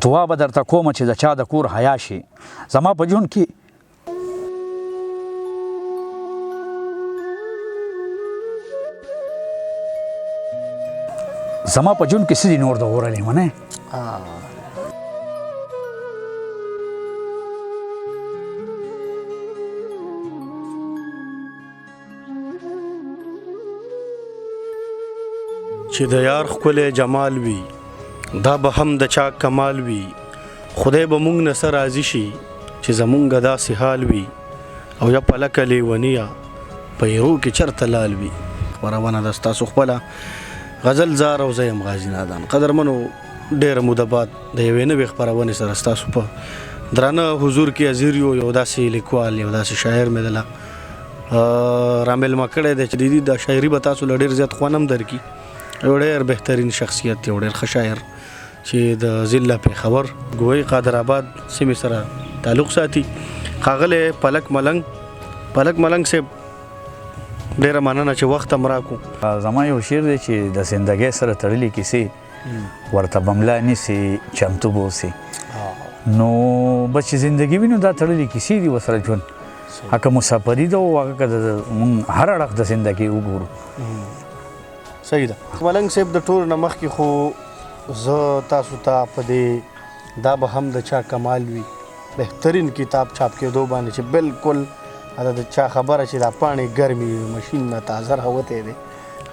دعا به درته کوم چې د چا د کور حیا شي. زما په ژوند کې زما په ژوند کې څه دي نور د غوره لیونه. چې د یار ښکلی جمال وي، دا به هم د چا کمال وي. خدای به مونږ نه څه راضي شي چې زمونږ داسې حال وي، او یا پلکه لیونیه په ایرو کې چرته لال وي. خپرونه ده ستاسو خپله غزل زار او زه یم غازي نادان. قدرمنو، ډېره موده بعد د یوې نوې خپرونې سره ستاسو په درانه حضور کې حاضر یو. یو داسې لیکوال، یو داسې شاعر مې دله رامېلمه کړی دی چې د دې د شاعري به تاسو له ډېر زیات خوند هم درکړي. یو ډېر بهترین شخصیت، یو ډېر ښه شاعر چې د ضلع پېښور ګوی قادر آباد سیمې سره تعلق ساتي، ښاغلی پلک ملنګ. پلک ملنګ صاحب، ډېره مننه چې وخت هم راکو. زما یو شعر دی چې د زندګۍ سره تړلې کیسې ورته بملا نیسي، چمتو به اوسي. نو بس چې زندګي وي نو دا تړلې کیسې دي ورسره ژوند، هغه مسافري ده او هغه که مونږ هر اړخ د زندګۍ وګورو. صحیح ده ملنګ صاحب، د ټولو نه مخکې خو زه تاسو ته په دې دا به هم د چا کمال وي بهترین کتاب چاپ کېدو باندې چې بالکل دا د چا خبره چې دا پاڼې ګرمې وي، ماشین نه تازه راوتی دی،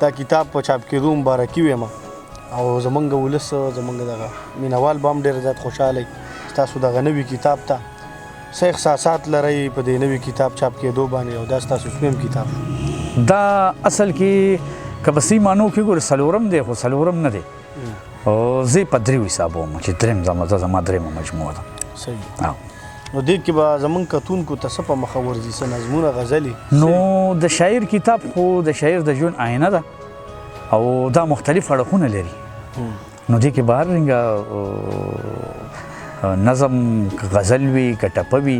دا کتاب په چاپ کېدو مبارکي وایم. او زمونږ ولس، زمونږ دغه مینوال به هم ډېر زیات خوشحاله وي. ستاسو دغه نوي کتاب ته څه احساسات لرئ په دې نوي کتاب چاپ کېدو باندې، او دا ستاسو څویم کتاب شو؟ دا اصل کې که په صحیح معنو کې ګورې څلورم دی، خو څلورم نه دی، او زه یې په دریو حسابوم چې دریم زما درېیمه مجموعه ده. صحیح. نو دې کې به زمونږ کتونکو ته څه په مخه ورځي، څه نظمونه، غزلې؟ نو د شاعر کتاب خو د شاعر د ژوند آینه ده او دا مختلف اړخونه لري. نو دې کې به هر رنګه نظم، که غزل وي که ټپه وي،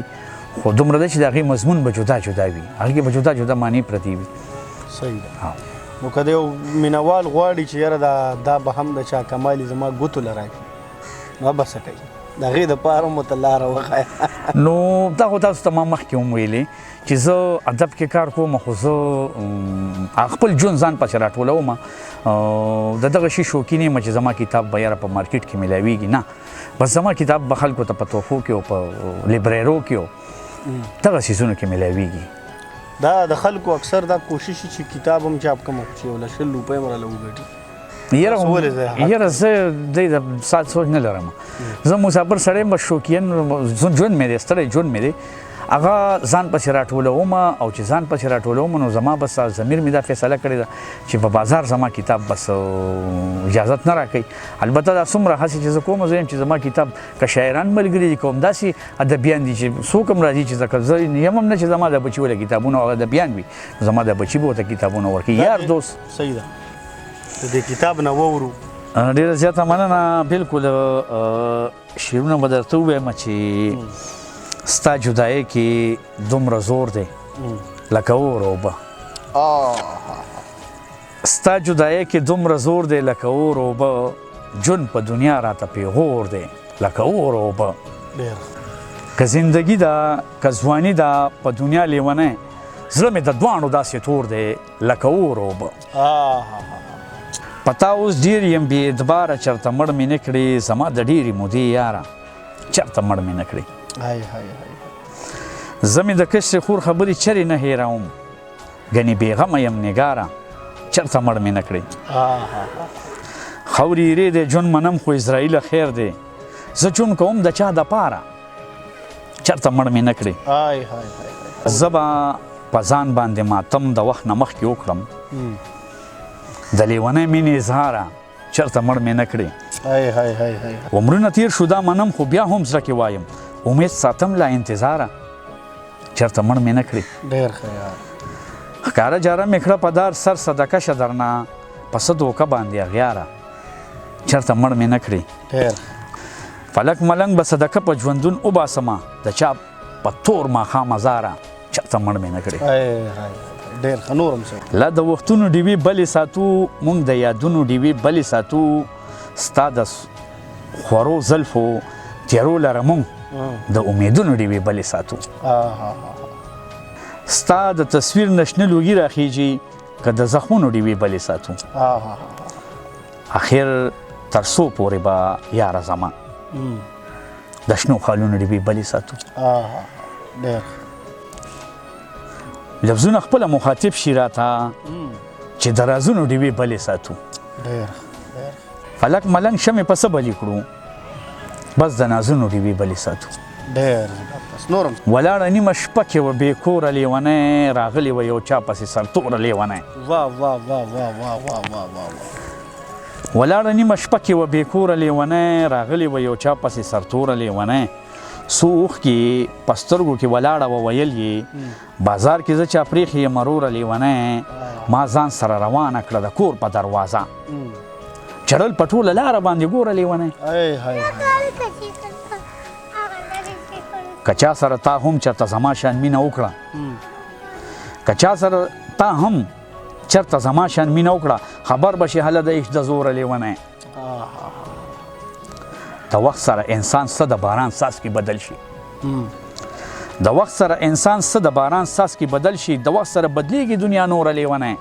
خو دومره ده چې د هغې مضمون به جدا جدا وي، هغې کې به جدا جدا معنی پرتې وي. صحیح ده. نو که د یو مینوال غواړي چې یاره دا به هم د چا کمالي زما ګوتو له راشي، نو به څه کوي؟ د هغې دپاره مو ته لاره وښایه. نو دا خو تاسو ته ما مخکې هم ویلي چې زه ادب کې کار کوم، خو زه خپل ژوند ځان پسې راټولوم. د دغه شي شوقین یم چې زما کتاب به یاره په مارکیټ کې میلاویږي، نه، بس زما کتاب به خلکو ته په تحفو کې او په لیبریرو کې او دغه څیزونو کې میلاویږي. دا د خلکو اکثر دا کوشش چې کتاب هم چاپ کړم چې یو له 20 روپۍ هم راله وګټي. یاره زه دې د سات سوچ نه لرم، زه مسافر سړی یم، بس شوقین ژوند مې دی، ستړی ژوند مې دی، هغه ځان پسې راټولوم. او چې ځان پسې راټولوم نو زما بس ضمیر مې دا فیصله کړې ده چې په بازار زما کتاب بس اجازت نه راکوي. البته دا څومره هسې چې زه کوم، زه یم چې زما کتاب که شاعران ملګري دي، کوم داسې ادبیان دي چې څوک هم راځي چې زه یم هم نه چې زما د بچي وله کتابونه او ادبیان وي، زما د بچي به ورته کتابونه ورکړي. یار دوست. صحیح ده، د دې کتاب نه وورو. ډېره زیاته مننه. بالکل شعرونه به درته ووایم چې ستا جدایۍ کې دومره زور دی لکه اور اوبه. ستا جدایۍ کې دومره زور دی لکه اور اوبه، ژوند په دنیا راته پیغور دی لکه اور اوبه. که زندگی ده که ځواني ده په دنیا لیونی، زړه مې د دواړو داسې تور دی لکه اور اوبه. په تا اوس ډېر یم بې اعتباره، چېرته مړ مې نه کړې زما د ډېرې مودې یاره، چېرته مړ مې نه کړې. زه مې د کشرې خور خبرې چېرې نه هېروم، ګنې بېغمه یم نګاره، چېرته مړ مې نه کړې. خاورې ایرې دی ژوند منم خو اسرائیله خیر دی، زه ژوند کوم د چا دپاره، چېرته مړ مې نه کړې. زه به په ځان باندې ماتم د وخت نه مخکې وکړم، د لیونۍ مینې اظهاره، چېرته مړ مې نه کړې. عمرونه تېر شو دا منم خو بیا هم زړه کې وایم، امید ساتم لا انتظاره، چېرته مړ مې نه کړې. ډېر ښه یار. ښکاره جاره مې کړه په دار سر صدقه شه درنه، په څه دوکه باندې اغیاره، چېرته مړ مې نه کړې. فلک ملنګ به صدقه په ژوندون وباسمه، د چا په تور ماښام ازاره، چېرته مړ مې نه کړې. ډېر ښه. نور هم څه؟ لا د وختونو ډیوې بلې ساتو، مونږ د یادونو ډیوې بلې ساتو، ستا د خورو زلفو تیرو لره مونږ د امیدونو ډیوې بلې ساتو. ستا د تصویر نه شنه لوګي راخیږي که د زخمونو ډیوې بلې ساتو. اخر تر څو پورې به یاره زما د شنو خالونو ډیوې بلې ساتو. لفظونه خپله مخاطب شي راته چې د رازونو ډیوې بلې ساتو. فلک ملنګ شمې په څه بلې کړو، بس د نازونو ډیوې بلې ساتو. ډېر زبردست. نورم ولاړه نیمه شپه کې وه بې کوره لیونی، راغلی وه یو چا پسې سرتوره لیونی. واه واه واه واه واه واه واه واه. ولاړه نیمه شپه کې وه بې کوره لیونی، راغلی وه یو چا پسې سرتوره لیونی. څو اوښکې په سترګو کې ولاړه وه، ویل یې بازار کې زه چا پرېښې یم وروره لیونی، ما ځان سره روانه کړه د کور په دروازه، چړل په ټوله لاره باندې ګوره لیونی. که چا سره تا هم چېرته زما شان مینه وکړه، که چا سره تا هم چېرته زما شان مینه وکړه، خبر به شي هله د عشق د زوره لیونی. د وخت سره انسان څه د باران څاڅکي بدل شي، د وخت سره انسان څه د باران څاڅکي بدل شي، د وخت سره بدلیږي دنیا نوره لیونی.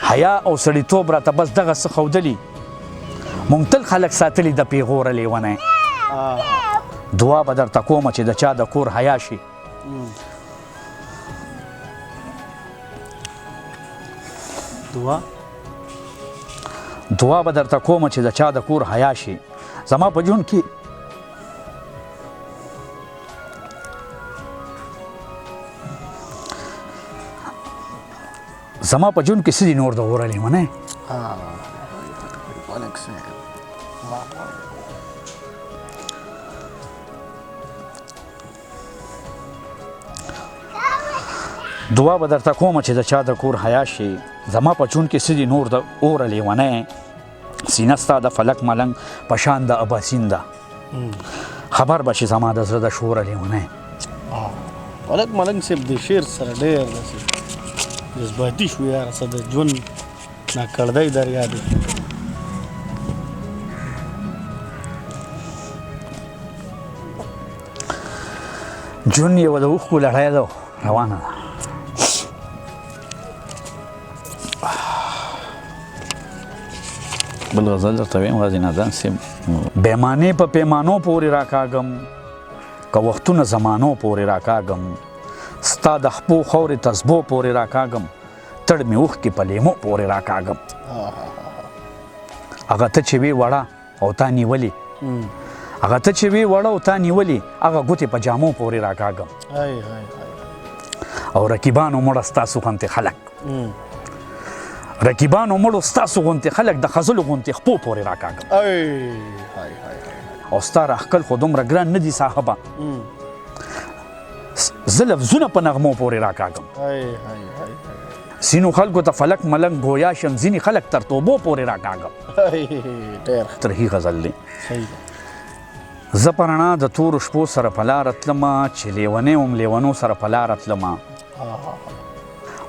حیا او سړیتوب راته بس دغه څه ښودلي، مونږ تل خلک ساتلي د پیغوره لیونی. دعا به درته کومه چې د چا د کور حیا شي. دعا به درته کومه چې د چا د کور حیا شي. زما په ژوند کې زما په ژوند کې څه دي نور د غوره لیونی. دعا به درته کومه چې د چا د کور حیا شي. زما په ژوند کې څه دي نور د اوره لیونی. سینه ستا د فلک ملنګ په شان د اباسین ده، خبر به شي زما د زړه د شوره لیونی. فلک ملنګ صاحب د شعر سره ډېر داسې جذباتي شو یاره، څه د ژوند ناکړدی دریا دی. ژوند یوه د اوښکو لړۍ ده روانه ده. بل غزل درته وایم غازي نادان صاحب. بېمانې په پیمانو پورې راکاږم، که وختونه زمانو پورې راکاږم، ستا د خپو خاورې تسبو پورې راکاږم، تړ مې اوښکې په لیمو پورې راکاږم. هغه ته چې وې وړه او تا نیولې، هغه ته چې وې وړه او تا نیولې، هغه ګوتې په جامو پورې راکاږم. او رقیبانو مړه ستاسو غوندې خلک، رقیبانو مړو ستاسو غوندې خلک د خزلو غوندې خپو پورې راکاږم. او ستا راښکل خو دومره ګران نه دي صاحبه، زه لفظونه په نغمو پورې راکاږم. ځینو خلکو ته فلک ملنګ ګویا شم، ځینې خلک تر توبو پورې راکاږم. ترهي غزل دی. زه په رڼا د تورو شپو سره په لاره تلمه، چې لیونی وم لیونو سره په لاره تلمه.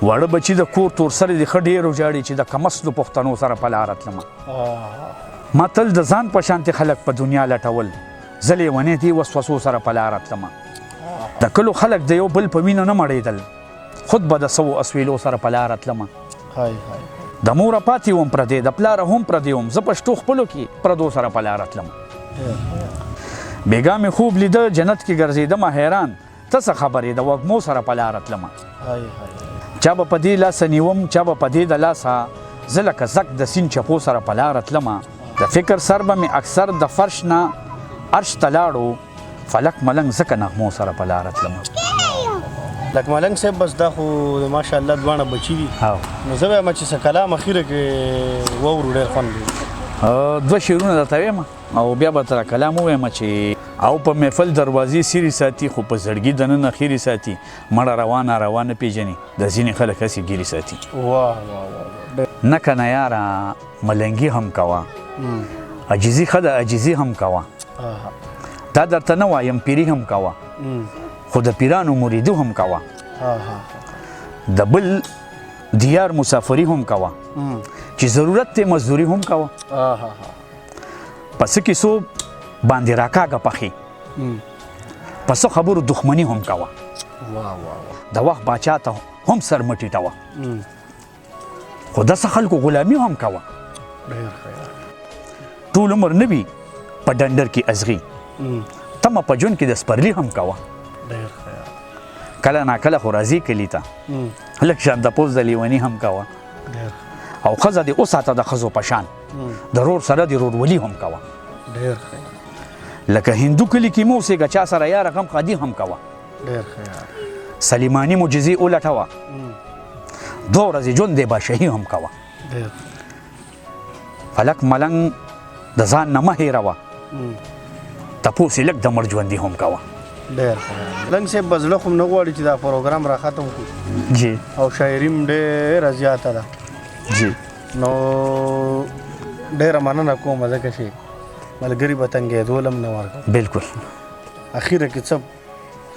واړه بچي د کور تور سرې دي ښه ډېر وژاړي، چې د کمسلو پښتنو سره په لاره تلمه. ما تل د ځان په شانتې خلک په دنیا لټول، زه لیونی دې وسوسو سره په لاره تلمه. د کلو خلک د یو بل په وینه نه مړېدل، خود به د سوو اسویلو سره په لاره تلمه. د موره پاتې وم پردی، د پلاره هم پردی وم، زه پښتو خپلو کې پردو سره په لاره تلم. بېګا مې خوب لیده جنت کې ګرځېدمه حیران، ته څه خبرې د وږمو سره په لاره تلمه. چا به په دې لاسه نیوم، چا به په دې د لاسه، زه لکه زک د سین چپو سره په لاره تلمه. د فکر سر به مې اکثر د فرش نه عرش ته لاړو، فلک ملنګ ځکه نغمو سره په لاره تلمه. فلک ملنګ صاحب بس دا خو ماشاءالله دواړه بچي دي، نو زه وایم چې څه کلام اخیره کې واورو ډېر خوند دی. دوه شعرونه درته وایم او بیا به تر کلام ووایم چې او په محفل دروازې سیرې ساتي، خو په زړګي دننه خیرې ساتي، مړه روانه روا نه پېژني، د ځینې خلک هسې ګیرې ساتي. واه واه واه. نه که نه یاره ملنګي هم کوه، عاجزي ښه ده عاجزي هم کوه، دا درته نه وایم پیري هم کوه، خو د پیرانو مریدو هم کوه، د بل دیار مسافري هم کوه، چې ضرورت ته مزدوري هم کوه. په څه کیسو باندې راکاږه پخې، په څه خبرو دښمني هم کوه. واه واه. د وخت باچا ته هم سر مه ټیټوه، خو داسې خلکو غلامي هم کوه. ډېر ښه. ټول عمر نه وي په ډنډر کې ازغي، تمه په ژوند کې د سپرلي هم کوه. ډېر ښه. کله ناکله خو راځي کلي ته، لږ شان تپوس د لیوني هم کوه. ډېر. او ښځه دې وساته د ښځو په شان، د رور سره دې رورولي هم کوه. ډېر ښه. لکه هندو کلي کې مه اوسېږه، چا سره یاره غم ښادي هم کوه. ډېر ښه. سلیماني معجزې ولټوه، دوه ورځې ژوند دی بادشاهي هم کوه. ډېر. فلک ملنګ د ځان نه مه هېروه، تپوس یې لږ د مړ ژوندي هم کوه. ډېر ښه. ملنګ صاحب به زړه خو نه غواړي چې دا پروګرام را ختم کړو، جی او شاعري هم ډېره زیاته ده. جی. نو ډېره مننه کوم، ځکه چې ملګري به تنګېدول هم نه ورکوم. بالکل. اخیره کې څه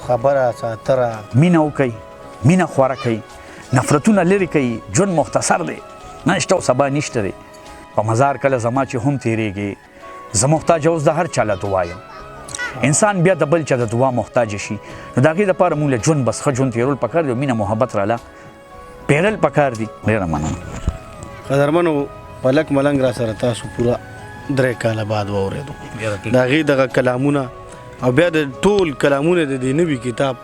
خبره څه اتره؟ مینه وکئ، مینه خوره کړئ، نفرتونه لرې کړئ. ژوند مختصر دی، نن شته او سبا نشته دی. په مزار کله زما چې هم تېرېږي، زه محتاج اوس د هر چا له دعا یم. انسان بیا د بل چا د دعا محتاج شي، نو د هغې دپاره مونږ له ژوند بس ښه ژوند تېرول پکار دی، مینه محبت راله پیرل پکار دي. ډېره مننه. قدرمنو، فلک ملنګ را سره تاسو پوره 3 کاله بعد واورېدو د هغې دغه کلامونه، او بیا د ټول کلامونه د دې نوي کتاب،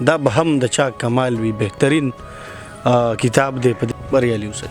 دا به هم د چا کمال وي. بهترین کتاب دی. په دې بریالي اوسئ.